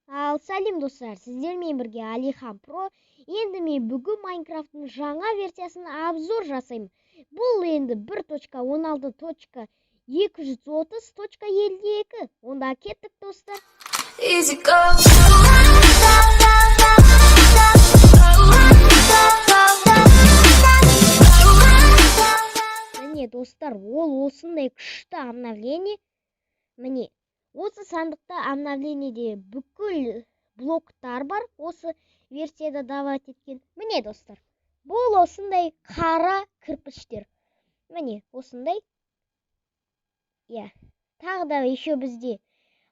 Ал сәлем достар, сіздермен бірге Алихан Про. Енді мен бүгін Майнкрафттың жаңа версиясын обзор жасаймын. Бұл енді 1.16.230.52. Онда кеттік, достар. Easy go. Міне, достар, ол осындай күшті обновление. Міне, осы сандықта обновлениеде бүкіл блоктар бар, осы версияда давать еткен. Міне, достар, бұл осындай қара кірпіштер. Міне, осындай. Иә, тағы да еще бізде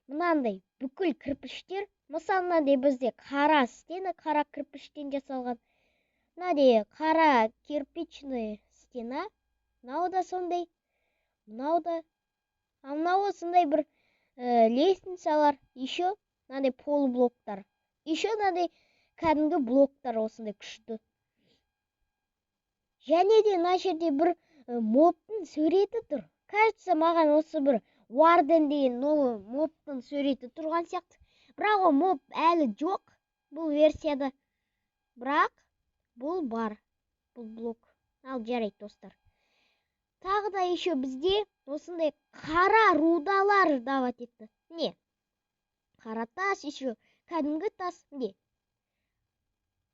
мынандай бүкіл кірпіштер. Мысалы, мынандай бізде қара стена, қара кірпіштен жасалған. Мынандай қара кирпичный стена. Мынау да сондай, мынау да. А мынау осындай бір лестницалар, еще мынандай полублоктар, еще мынандай кәдімгі блоктар осындай күшті. Және де мына жерде бір мобтың суреті тұр. Кажется, маған осы бір Warden деген новый мобтың суреті тұрған сияқты. Бірақ ол моб әлі жоқ бұл версияда. Бірақ бұл бар, бұл блок. Ал жарайды, достар. Тағы да еще бізде осындай қара рудалар давать етті. Не? Қара тас, еще кәдімгі тас, не?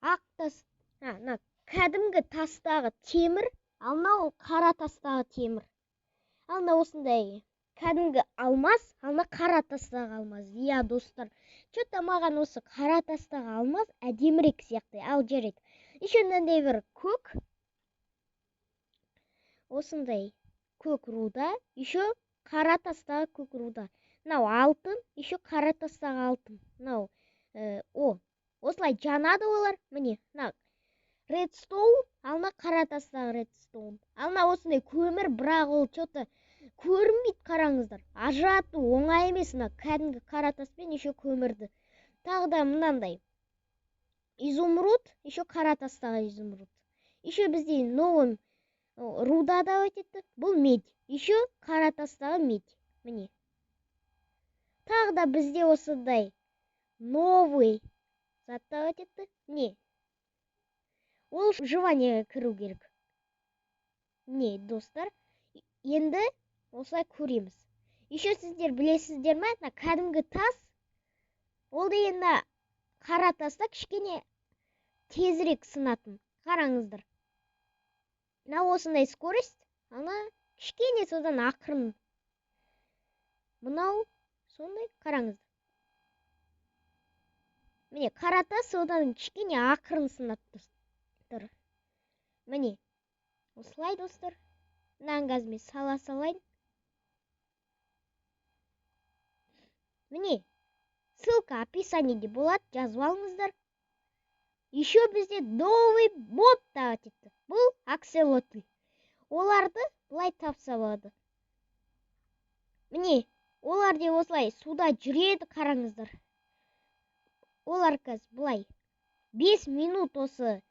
Ақ тас, мына кәдімгі тастағы темір, ал мынау қара тастағы темір. Ал мына осындай кәдімгі алмаз, ал мына қара тастағы алмаз. Иә, достар, чё-то маған осы қара тастағы алмаз әдемірек сияқты. Ал жарайды. Еще мынандай бір көк, осындай көк руда, еще қара тастағы көк руда. Мынау алтын, еще қара тастағы алтын. Мынау, осылай жанады олар. Міне, мына редстоун, ал мына қара тастағы редстоун. Ал мына осындай көмір, бірақ ол чё-то көрінбейді, қараңыздар. Ажырату оңай емес мына кәдімгі қара тас пен еще көмірді. Тағы да мынандай изумруд, еще қара тастағы изумруд. Еще бізде новый руда да өтеді. Бұл медь, еще қара тастағы медь. Міне. Тағы да бізде осындай новый зат та өтеді. Не? Ол выживаниеге кіру керек. Не, достар, енді осылай көреміз. Еще сіздер білесіздер ме, мына кәдімгі тас, ол деген мына қара таста кішкене тезірек сынатын. Қараңыздар. Мына осындай скорость, ана кішкене содан ақырын. Мынау сондай, қараңыздар. Міне, қара тас содан кішкене ақырын сынады, достар. Міне, осылай, достар. Мынаны қазір мен сала салайын. Міне, ссылка описаниеде болады, жазып алыңыздар. Еще бізде новый моб давать етті. Бұл акселотль. Оларды былай тапса болады. Міне, олар де осылай суда жүреді, қараңыздар. Олар қазір былай 5 минут осы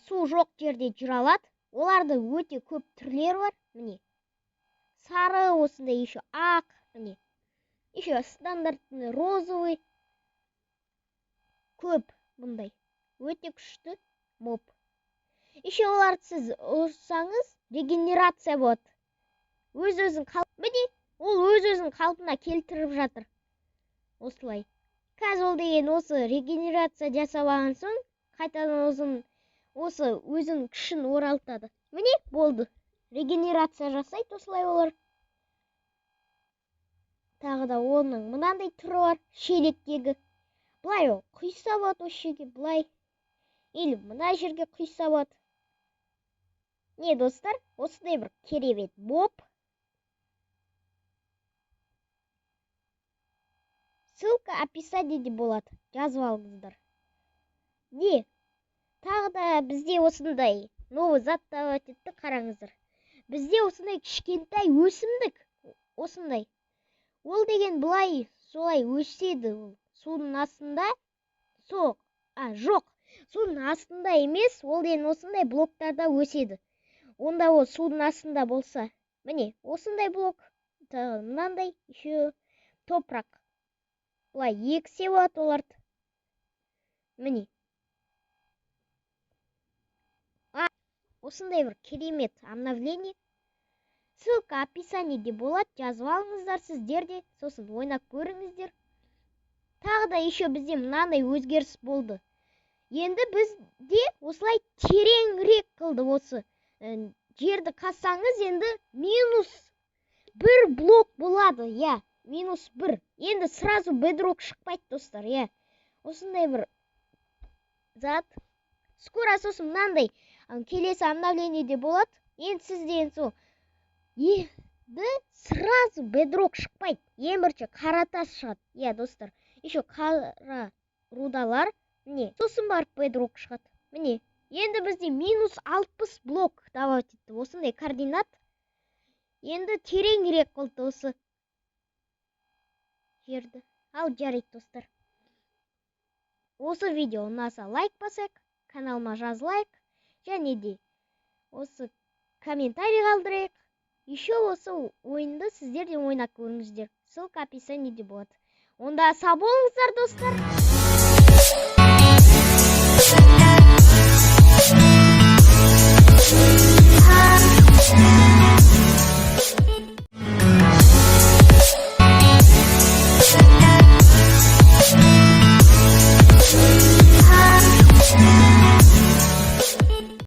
су жоқ жерде жүре алады. Оларды өте көп түрлері бар. Міне, сары, осындай еще ақ, міне. Еще стандартный розовый. Көп бұндай. Өте күшті моб. Еще оларды сіз ұрсаңыз, регенерация болады. Өз-өзін міне, ол өз-өзін қалпына келтіріп жатыр. Осылай. Қазір ол деген осы регенерация жасап алған соң, қайтадан осы өзінің күшін оралтады. Міне, болды. Регенерация жасайды осылай олар. Тағы да оның мынандай түрі бар, шелектегі. Былай ол құйса болады осы жерге, былай. Или мына жерге құйса болады. Не, достар, осындай бір керемет моб. Ссылка описаниеде болады, жазып алыңыздар. Не, тағы да бізде осындай новый зат давать етті, қараңыздар. Бізде осындай кішкентай өсімдік, осындай. Ол деген былай солай өседі ол. Судың астында, соқ, а, жоқ, судың астында емес, ол деген осындай блоктарда өседі. Онда ол судың астында болса, міне, осындай блок, тағы мынандай, еще топырақ. Былай ексе болады оларды. Міне, осындай бір керемет обновление. Ссылка описаниеде болады, жазып алыңыздар сіздер де, сосын ойнап көріңіздер. Тағы да еще бізде мынандай өзгеріс болды. Енді бізде осылай тереңірек қылды. Осы жерді қазсаңыз, енді -1 блок болады, иә, -1. Енді сразу бедрок шықпайды, достар, иә. Осындай бір зат. Скоро сосын мынандай келесі обновлениеде болады. Енді сізде енді сол енді сразу бедрок шықпайды. Ең бірінші қара тас шығады, иә, достар. Еще қара рудалар, міне, сосын барып бедрок шығады. Міне, енді бізде -60 блок давать етті осындай координат. Енді тереңірек қылды осы жерді. Ал жарайды, достар, осы видео ұнаса, лайк басайық, каналыма жазылайық және де осы комментарий қалдырайық. Еще осы ойынды сіздер де ойнап көріңіздер, ссылка описаниеде болады. Онда сау болыңыздар, достар.